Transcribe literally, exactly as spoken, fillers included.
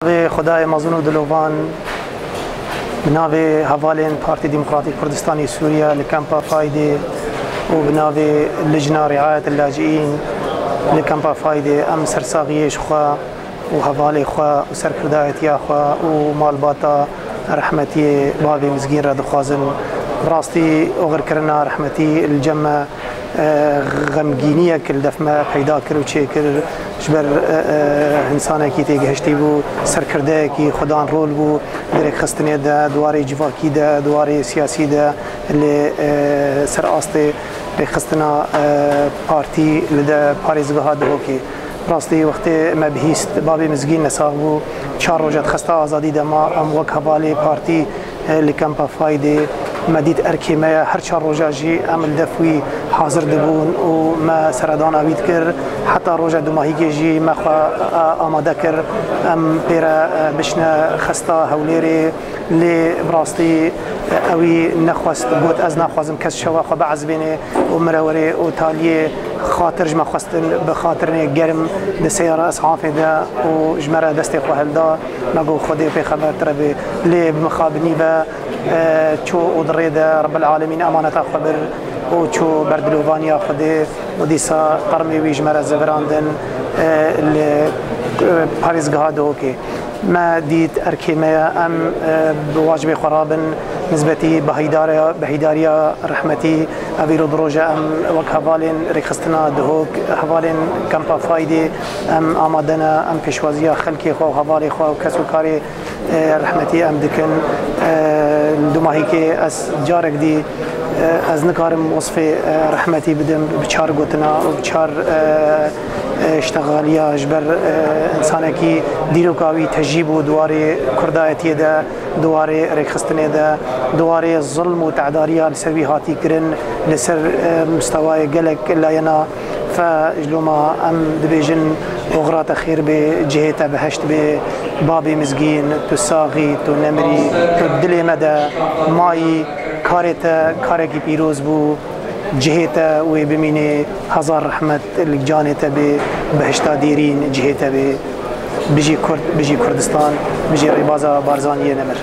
Bi navê Xwedayê mezin û dilovan, bi navê hevalên Partî Demokratîk Kurdistanê Sûriye li Kempa Faydê û bi navê Lijna Riayet Laciîn li Kempa Faydê, em sersaxiyê ji xwe û hevalê xwe û serkirdayetiya xwe û malbata rehmetiyê Bavê Mizgîn re dixwazin. Bi rastî oxirkirina rehmetî li cem me e, xemgîniyek li def me peyda kir û çêkir. Ji ber, e, e, însanekî têgihiştî bû, serkirdeyekî xwedan rol bû di rêkxistinê de, di warê civakî de, di warê siyasî de, lê, e, ser astê rêkxistina, e, partî li de parêzgeha Duhokê. Rastî wextê me bihîst, Babê Mizgîn nesax bû, çar roja di xesta azadî de ma, em wek hevalê partî e, li Kempa Faydê. Me dît erkê me ye, her çar roja jî em li def wî hazir dibûn û me seredana wî dikir. Heta roja dumahîkê jî me xwe, e, amade kir, em pê re, e, bişine xesta Hewlêrê. Lê bi rastî, e, ewî nexwest, got, ez naxwazim kes şewa xwe biezibêne û min re were û taliyê xatir ji me xwestin, bi xatirinê germ di seyara esafê de û ji me re destê xwe hilda. Me got, Xwedê pêxember tire bê. Lê bi mixabinî ve, e, çû û di rê de Rebbil Alemîn emaneta xwe bir û çû ber dilovaniya Xwedê û dîsa qermê wî ji me re zivirandin, e, li, e, parêzgeha Duhokê. Me dît erkê me ye, em, e, bi wacibê xwe rabin nisbetî bi heydarê-, bi heydariya rehmetî. Ev îro di roja em wek hevalên rêkxistina Duhok, hevalên Kempa Faydê, em amade ne, em pêşwaziya xelkê xwe û hevalê xwe û kes û karê, e, rehmetî em dikin. E, dumahîkê ez carek dî, e, ez nikarim wesfê, e, rehmetî bidim bi çar gotina û bi çar, e, e, ştexaliya ji ber, e, însanekî dîroka wî tejî bû di warê kurdayetiyê de, di warê rêkxistinê de, di warê zilm û tedariya li ser wî hatî kirin, li ser, e, mistewayê gelek layena fe ji loma em dibêjin, oxira te xêr bê, cihê te biheşt bê, babê Mizgîn, tu sax î, tu nemirî, tu dilê me de mayî, karê te karekî pîroz bû. Cihê te wê bimînê, hezar rehmet li canê te bê, behişta dêrîn cihê te bê. Bijî Kurd, bijî Kurdistan, bijî rêbaza Barzaniyê nemir.